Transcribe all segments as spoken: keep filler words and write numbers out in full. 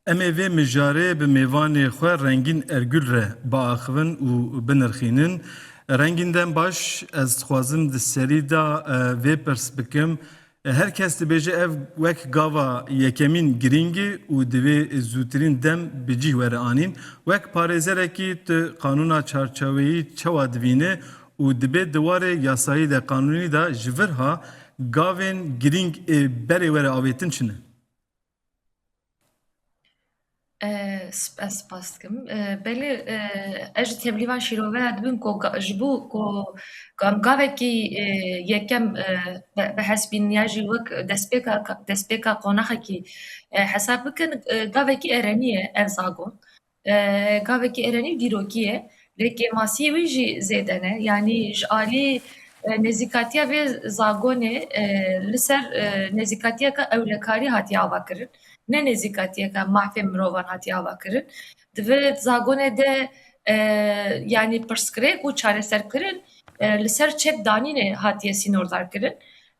Em ê vê mijarê bi mêvanê xwe Rengîn Ergul re biaxivin û binirxînin. Rengîn, dem baş, ez dixwazim di serî de, e, vê pirs bikim. E, her kes dibêje ev wek gava yekemîn girîng e û divê zûtirîn dem bi cih were anîn. Wek parêzerekî tu qanûna çarçeweyî çawa divîne û di bê di warê yasayî de, qanûnî de ji vir ha gavên girîng ê berê were avêtin çi ne? E, sp-, ez spas dikim. E, belê, e, ez ji tevlîvan şîrove re dibim ku ga-, ji bo ku, ku em gavekî, e, yekem, e, bi, bi hesp bînin ya jî wek destpêka, destpêka qonaxekî, e, hesab bikin, e, gavekî erenî ye ev zagon. E, gavekî erenî û dîrokî ye. Lê kêmasiyê wî jî zêde ne. Yanî ji alî, e, nêzîkatiya vê zagonê, e, li ser, e, nêzîkatiyeke ewlekarî hatiye avakirin. Ne nêzîkatiyeke mafê mirovan hatiye avakirin. Di vê zagonê de, e, yanî pirsgirêk û çareserkirin, e, li ser çek danînê hatiye sînordarkirin.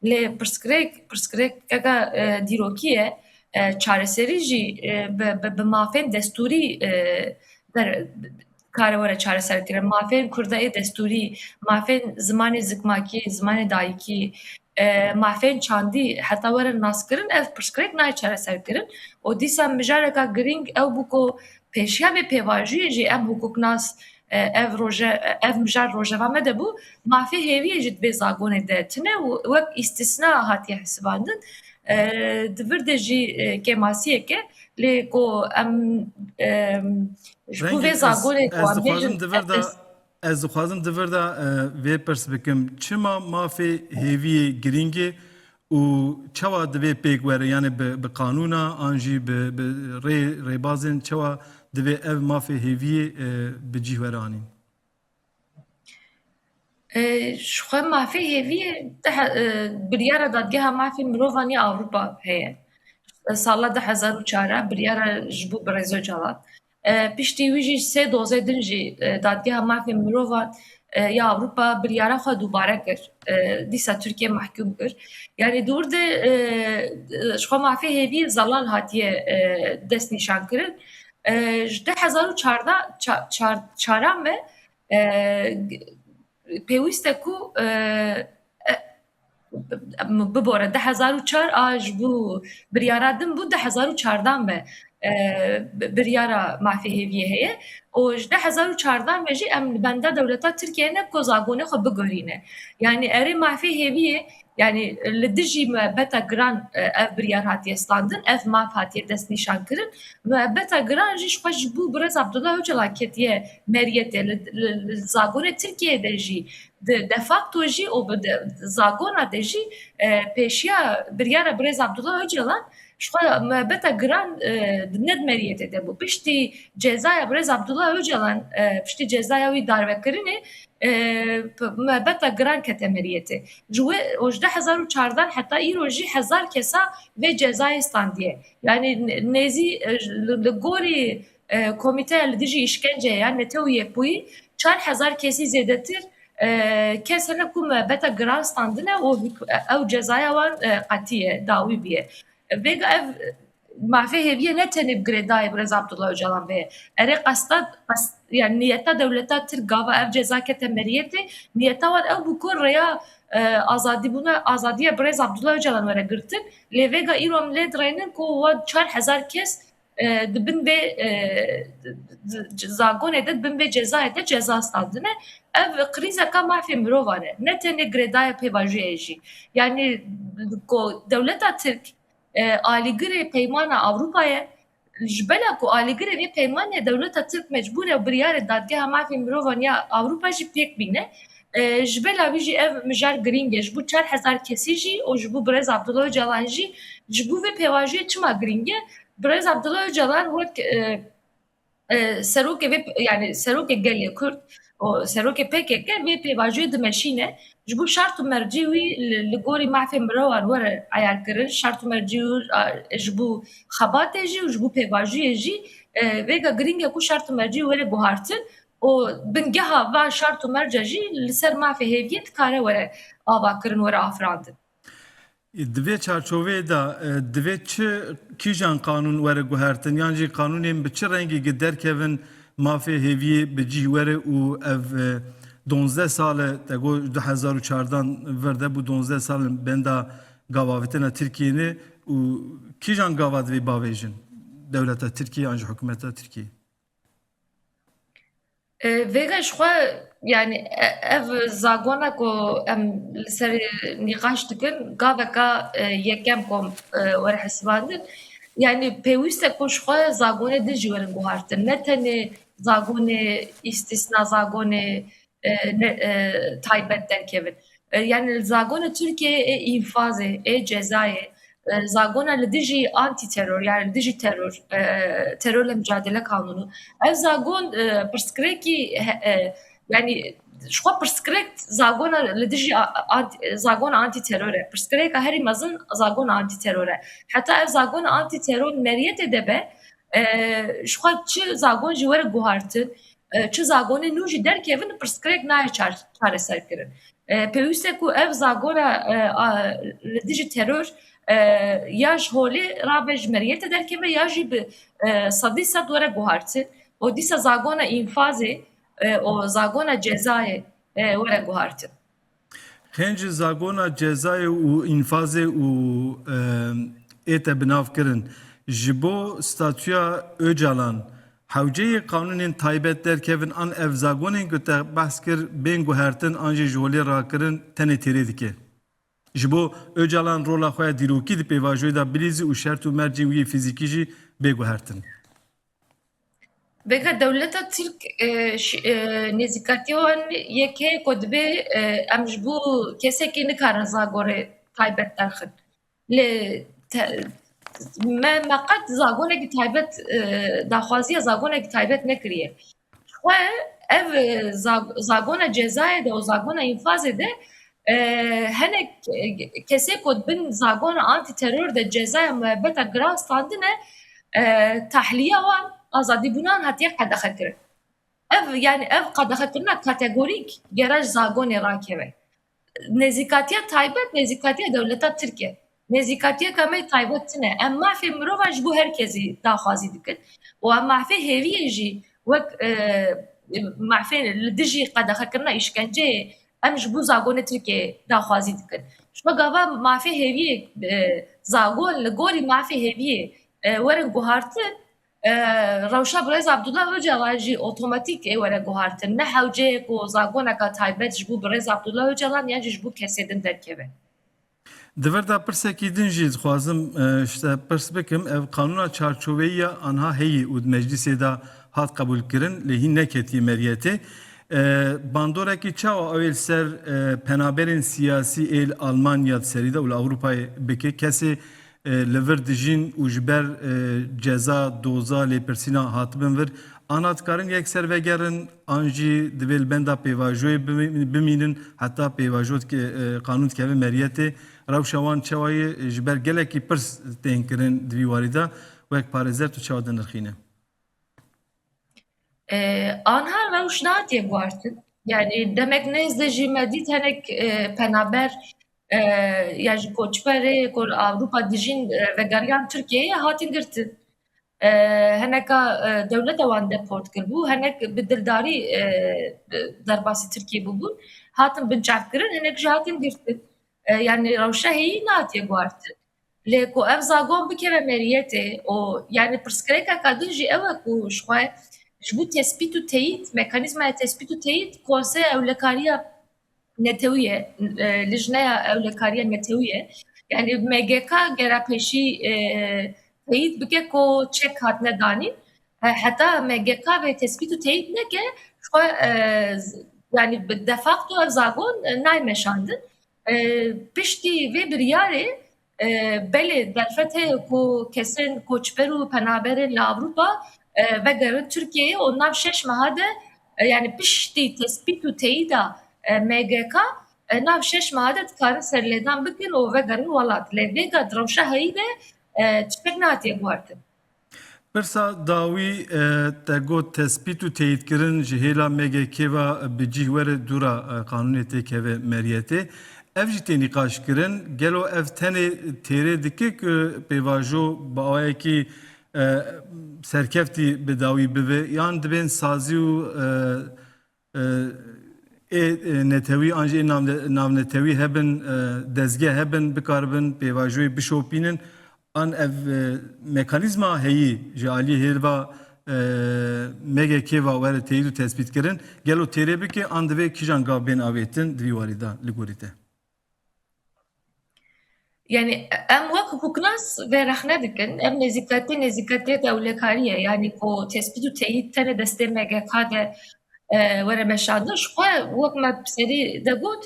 Lê pirsgirêk, pirsgirêkeke, e, dîrokî ye. E, çareserî jî, e, bi, bi, bi mafên destûrî, e, ber-, kare were çareserkirin. Mafên Kurda yê destûrî, mafên zimanê zikmakî, zimanê dayikî, e, mafên çandî heta were naskirin, ev pirsgirêk nayê çareserkirin. Û dîsa mijareka girîng ew bû ku pêşiya vê pêvajoyê jî em hukuknas, e, ev roje-, ev mijar rojeva me de bû, mafê hêviyê jî di vê zagonê de tune û wek îstîsna hatiye hesibandin. E, di vir de jî, e, kêmasiyek e, lê ku em, e, ji bo vê zagonê ku ez em dixwazim bêjin, di vir de, ez, ez dixwazim di vir de, e, vê pirs bikim, çima mafê hêviyê girîng e û çawa divê pêk were, yani bi, bi qanûna an jî bi, bi rê, rêbazên, çawa divê ev mafê hêviyê, e, bi cih were anîn? E, ji xwe mafê hêviyê di he-, e, biryara Dadgeha Mafê Mirovan ya Ewropa heye. Sala du hezar û çar biryara ji bo Birêz Ocalan. E, piştî wî jî sê dozê din jî, e, Dadgeha Mafê Mirovan, e, ya Ewropa biryara xwe dubare kir. E, dîsa Tirkiye mehkûm kir. Yanî di wir de, e, e, ji xwe mafê hêviyê zelal hatiye, e, destnîşankirin. E, ji du hezar û çardeh ça-, çar-, çaran ve, e, pêwîst e ku, e, e, bibore, du hezar û çar a ji bo biryara din bû, du hezar û çardan ve, e, bi-, biryara mafê hêviyê heye. Û ji du hezar û çardan ve jî em li benda dewleta Tirkiye ne ku zagonê xwe bigorîne. Yanî erê mafê hêviyê, yanî li dijî muebeta giran, e, ev biryar hatiye standin, ev maf hatiye destnîşankirin. Muebeta giran jî ji xwe ji bo birêz Abdullah Ocalan ketiye meriyetê. Li, li, li zagonê Tirkiyeyê de jî, de, de facto jî û bi de, zagona de jî, e, pêşiya biryara birêz Abdullah Ocalan ji xwe muebeta giran, e, ne di meriyetê de bû. Piştî cezaya birêz Abdullah Ocalan, e, piştî cezaya wî darvekirinê, e, p-, muebeta giran kete meriyetê. Ji we, û ji du hezar û çardan heta îro jî hezar kesa vê cezayê standiye. Yanî n-, nêzî, e, li, li gorî, e, Komîteya li Dijî Îşkenceyê ya Netewî Yekbûyî çar hezar kesî zêdetir, e, kes hene ku muebeta giran standine û hik-, e, ew cezaya wan, e, qetî ye, dawî bûye. Vêga ev mafê hêviyê ne tenê bi girêdayê birêz Abdullah Ocalan ve ye. Erê qesta, qest, yani niyeta dewleta Tirk gava ev ceza kete meriyetê, niyeta wan ew bû ku rêya, e, azadîbûna, azadiya birêz Abdullah Ocalan were girtin. Lê vêga îro em lê dirênin ku wan çar hezar kes, e, di bin vê, e, di, di, zagonê de, di bin vê cezayê de ceza standine. Ev krîzeka mafê mirovan e. Ne tenê girêdayê pêvajoyê jî. Yani ku dewleta Tirk, e, alîgirê peymana Ewropa ye. Ji bela ku alîgirê vê peymanê dewleta Tirk mecbûr e biryarê Dadgeha Mafê Mirovan ya Ewropa jî pêk bîne. E, ji bela wî jî ev mijar girîng e. Ji bo çar hezar kesî jî û ji bo birêz Abdullah Ocalan jî, ji bo vê pêvajoyê çima girîng e? Birêz Abdullah Ocalan wek, e, e, serokê vê, yani serokê gelê Kurd û serokê P K K vê pêvajoyê dimeşîne. Ji bo şert û mercê wî li, li gorî mafê mirovan were eyarkirin. Şert û mercê wî, a, ji bo xebatê jî û ji bo pêvajoyê jî, e, vêga girîng e ku şert û mercê were guhartin û bingeha va şert û merca jî li ser mafê hêviyê dikare were avakirin, were afirandin. Di vê çarçoveyê de, e, divê çi, kîjan qanûn were guhertin, yan jî qanûnên bi çi rengî gi derkevin mafê hêviyê bi cîh were û ev, e, donzdeh sal e, te got du hezar û çardan vir de bû, donzdeh sal in benda gavavêtina Tirkiyê ne û kîjan gava divê bavêjin dewleta Tirkiyê an jî hikûmeta Tirkiyê? E, vêga ji xwe, yanî, e, ev zagona ku em li ser nîqaş dikin, gaveka, e, yekem kom, e, were hesibandin. Yanî, pêwîst e ku ji xwe zagonê din jî werin guhartin. Ne tenê zagonê îstîsna, zagonê, e, ne, e, taybet derkevin. E, yanî, li zagona Tirkiyeyê ê înfazê, ê cezayê, e, zagona li dijî antîteror, yani li dijî teror, e, terorle mücadele kanunu. Ev zagon, e, pirsgirêkî he-, e, yani ji xwe pirsgirêk zagona li dijî a-, a-, anti-, zagona antîteror e. Pirsgirêka herî mezin zagona antîteror e. Heta ev zagona antîteror meriyetê de be, e, ji xwe çi zagon jî were guhartin, e, çi zagonê nû jî derkevin, pirsgirêk nayê çar-, çareser kirin. E, pêwîst e ku ev zagona, e, a, li dijî teror, e, ya ji holê rabe ji meriyetê derkeve ya jî bi, e, sedî sed were guhartin û dîsa zagona înfazê, e, û zagona cezayê, e, were guhartin. Hên jî zagona cezayê û înfazê û, e, ê te bi nav kirin. Ji bo statûya Ocalan, hewceyê qanûnên taybet derkevin an ev zagonên ku te behs kir bên guhertin an jî ji holê rakirin tenê têrê dike? Ji bo Ocalan rola xwe ya dîrokî di pêvajoyê de bilîzî û şert û mercên wî yê fîzîkî jî bê guhertin. Vêga dewleta Tirk, e, ş-, e, nêzîkatiya wan yek heye ku dibê, e, em ji bo kesekî nikarin zagorê taybet derxin. Lê te-, me, me qet zagonekî taybet, e, daxwaziya zagonekî taybet nekiriye. Xwe ev, e, zag-, zagona cezayê de û zagona înfazê de, e, hinek, e, kesê ku di bin zagona antîteror de cezaya muebeta giran standine, e, tahliya wan, azadîbûnan hatiye qedexekirin. Ev, yani ev qedexekirina kategorîk gere ji zagonê rakeve. Nêzîkatiya taybet, nêzîkatiya dewleta Tirk e. Nêzîkatiyeka me taybet tune. Em mafê mirovan ji bo her kesî daxwazî dikin. Û em mafê hêviyê jî wek, e, mafê li dijî qedexekirina îşkenceyê em ji bo zagonê Tirkiyeyê daxwazî dikin. Ji xwe gava mafê hêviyê, e, zagon li gorî mafê hêviyê, e, werin guhartin, e, rewşa birêz Abdullah Ocalan jî otomatîk ê were guhartin. Ne hewce ye ku zagoneka taybet ji bo birêz Abdullah Ocalan yan jî ji bo kesê din derkeve. Di vir de pirsekî din jî dixwazim, e, ji te pirs bikim. Ev qanûna çarçoveyî ya anha heyî û di meclîsê de hat qebûlkirin, lê hîn neketiye meriyetê. E, bandorekî çawa ew ê li ser, e, penaberên siyasî ê li Almanya di serî de û li Ewropayê bike? Kesê, e, li vir dijîn û ji ber, e, ceza, doza, lêpirsîna hatibin vir, ana dikarin yekser vegerin, an jî divê li benda pêvajoyê bimî-, bimînin, heta pêvajo dike, e, qanûn dikeve meriyetê, rewşa wan çawa ye, ji ber gelekî pirs tên kirin di vî warî de, wek parêzer tu çawa dinirxîne? E, anha rewş nehatiye guhartin. Yani demek nêz de jî me dît hinek, e, penaber, e, ya jî koçberê ku li Ewropa dijîn, e, vegeriyan Tirkiyeyê hatin girtin. E, hineka, e, dewleta wan deport kiribû, hinek bi dildarî, e, derbasî Tirkiyê bûbûn, hatin binçavkirin, hinek jî hatin girtin. E, yani rewşa heyî nehatiye guhartin. Lê ku ev zagon bikeve meriyetê û, yani pirsgirêkeka din jî ew e ku ji xwe ji bo tespît û teyîd, mekanîzmaya tespît û teyîd Konseya Ewlekariya Netewî ye, e, Lijneya Ewlekariya Netewî ye. Yani M G K gera pêşî, e, teyîd bike ku çek hatine danîn. E, heta M G K vê tespît û teyîd neke, ji xwe, e, z-, yani bi de facto ev zagon, e, nayê meşandin. E, piştî vê biryarê, e, belê derfet heye ku kesên koçber û penaberên li Ewropa, e, vegerin Tirkiyeyê û nav şeş meha de, e, yani piştî tespît û teyîda, e, M G K, e, nav şeş meha de dikarin serlêdan bikin û vegerin welat. Lê vêga di rewşa heyî de, e, tiştek nehatiye guhertin. Pirsa dawî, e, te got tespît û teyîdkirin ji hêla M G K ve bi cîh were dûra, e, qanûnê têkeve meriyetê. Ev jî tê nîqaş kirin. Gelo ev tenê têrê dike ku pêvajo bi awayekî, e, serkeftî bi dawî bibe, yan dibên sazî û, e, e, ê, e, netewî an jî ê navne-, navnetewî hebin, e, dezgeh hebin, bikaribin pêvajoyê bişopînin, an ev, e, mekanîzma heyî ji aliyê hêlva, e, M G K ve were teyîd û tespîtkirin, gelo têrê bike, an divê kîjan gav bên avêtin di vî warî de li gorî te? Yani em wek hukuknas vê rexne dikin, ev nêzîkatî, nêzîkatiyê dewlekarî ye. Yani ku tespît û teyîd tenê destê M G K de, e, were meşandin. Ji xwe wek me bi serî de got,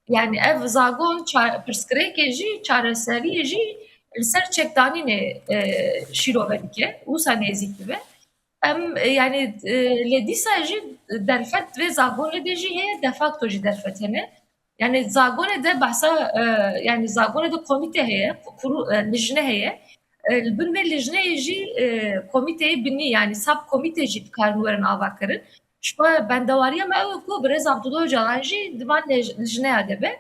yani ev zagon ça-, pirsgirêkê jî, çareseriyê jî li ser çekdanînê, e, şîrove dike, wisa nêzîk dibe. Em, e, yani, e, lê dîsa jî derfet vê zagonê de jî heye, de facto jî derfet hene. Yani zagonê de behsa, e, yani zagonê de komîte heye, kuru-, e, lijne heye. E, li bin vê lijneyê jî, e, komîteyê binî, yani sab komîte jî dikarin werin avakirin. Ji xwe bendewariya me ew e ku birêz Abdullah Ocalan jî di van lij-, lijneya de be.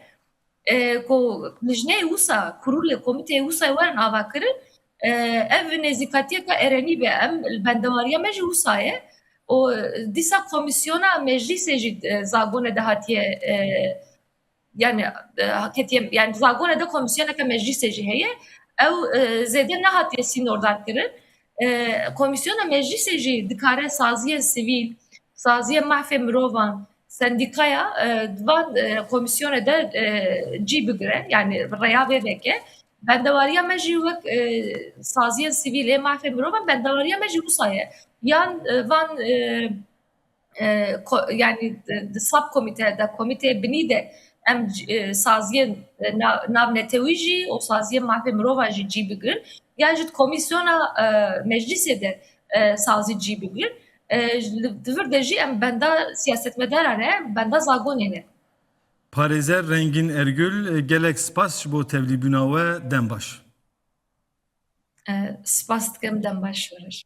E, ku lijneyê wisa, kurulê komîteyê wisa werin avakirin, e, ev nêzîkatiyeke erenî be. Em, li bendewariya me jî wisa ye. Û dîsa komîsyona meclîsê jî, e, zagonê de hatiye, e, yani, e, ketiye, yani zagonê de komîsyoneke meclîsê jî heye. Ew, e, zêde nehatiye sînordarkirin. E, komîsyona meclîsê jî dikare saziyên sivîl, saziyên mafê mirovan, sendîkaya, e, di van, e, komîsyonê de, e, cî bigire, yani rêya vê veke. Bendewariya me jî wek, e, saziyên sivîl ê mafê mirovan, bendewariya me jî wisa ye. Yan, e, van, e, e, ko-, yani di, di sab komîte de, komîteyê binî de em c-, e, saziyên, e, na-, navnetewî jî û saziyên mafê mirovan jî cî bigirin. Yan jî di komîsyona, e, meclîsê de, e, sazî cî bigirin. E, li, di vir de jî em benda siyasetmedaran e, benda zagonê ne. Parêzer Rengîn Ergül, e, gelek spas ji bo tevlîbûna we, dem baş. E, spas dikim, dem baş werir.